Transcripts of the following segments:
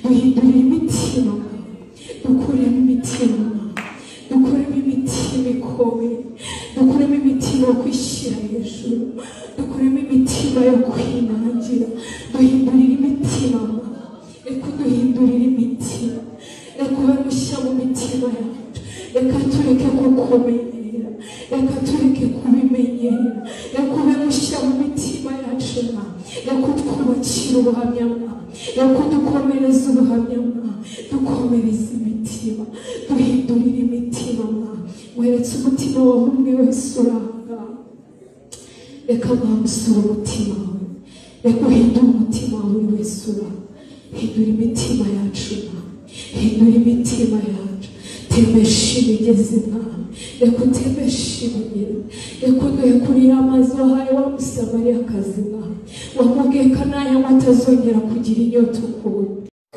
Duhindurire imitima, dukuremo imitima, dukuremo imitima ikomeye, dukuremo imitima yo kwishyira hejuru, dukuremo imitima yo kwinangira. Duhindurire imitima, reka uduhindurire imitima, reka ube mushya mu mitima yacu. Reka tureke kukumenyera, reka tureke kubimenyera. Reka ube mushya mu mitima yacu, reka utwubakire ubuhamya, reka udukomereze ubuhamya, dukomereze imitima, duhindurire imitima. Weretse umutima wawe umwe wese uranga. Reka mwamusura umutima wawe, reka uhindure umutima wa buri wese uranga. Hindura imitima yacu, hindura imitima yacu. Tembesha imigezi, Mwami, reka utembeshe imigezi. Reka uduhe kuri ya mazi wahaye wa Musamariyakazi, Mwami, wamubwiye ko nayanywa atazongera kugira inyota ukundi.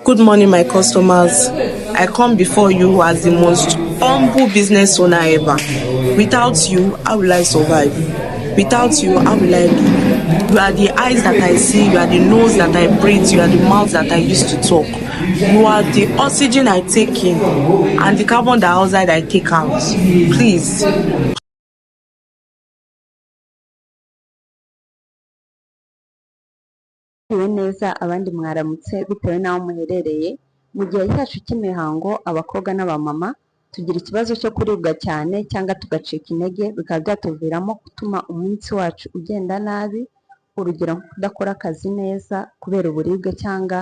Good morning, my customers. I come before you as the most humble business owner ever. Without you, how will I survive? Without you, how will I live? You are the eyes that I see, you are the nose that I breathe, you are the mouth that I use to talk. You are the oxygen I take in and the carbon dioxide I take out. Please. Mwiriwe neza, abandi mwaramutse, bitewe n'aho muherereye. Mu gihe cyacu cy'imihango, abakobwa n'abamama tugira ikibazo cyo kuribwa cyane cyangwa tugacika intege, bikaba byatuviramo gutuma umunsi wacu ugenda nabi, urugero nko kudakora akazi neza kubera uburibwe cyangwa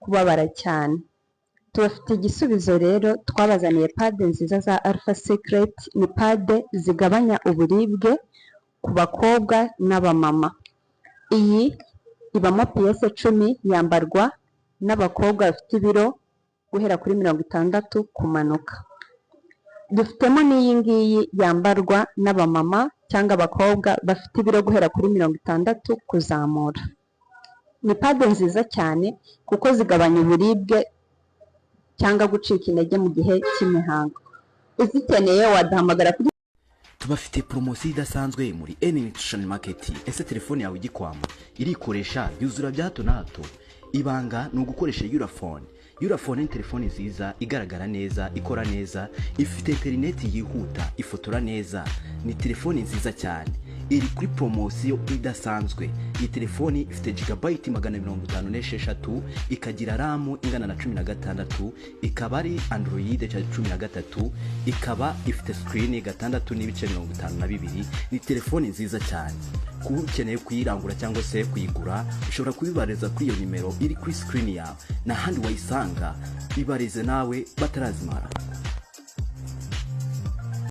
kubabara cyane. Tubafite igisubizo rero, twabazaniye pad nziza za Alpha Secret. Ni pad zigabanya uburibwe ku bakobwa n'abamama. Iyi ibamo pièces 10, yambarwa n'abakobwa bafite ibiro guhera kuri 60 kumanuka. Dufitemo n'iyi ngiyi yambarwa n'abamama cyangwa abakobwa bafite ibiro guhera kuri 60 kuzamura. Ni pad nziza cyane kuko zigabanya uburibwe cyangwa gucika intege mu gihe cy'imihango. Uzikeneye waduhamagara kuri Tubafite poromosiyo idasanzwe muri N Nutrition Market. Ese telefone yawe igikwama, irikoresha, yuzura bya hato na hato? Ibanga ni ugukoresha Yurafone. Yurafone ni telefone nziza, igaragara neza, ikora neza, ifite interineti yihuta, ifotora neza. Ni telefone nziza cyane, iri kuri poromosiyo idasanzwe. Iyi telefoni ifite gigabyte 156, ikagira RAM ingana na 16, ikaba ari Android cya 13, ikaba ifite screen 6.52. Ni telefoni nziza cyane. Kuba ukeneye kuyirangura cyangwa se kuyigura, ushobora kubibariza kuri iyo nimero iri kuri screen yawe. Nta handi wayisanga, ibarize nawe batarazimara.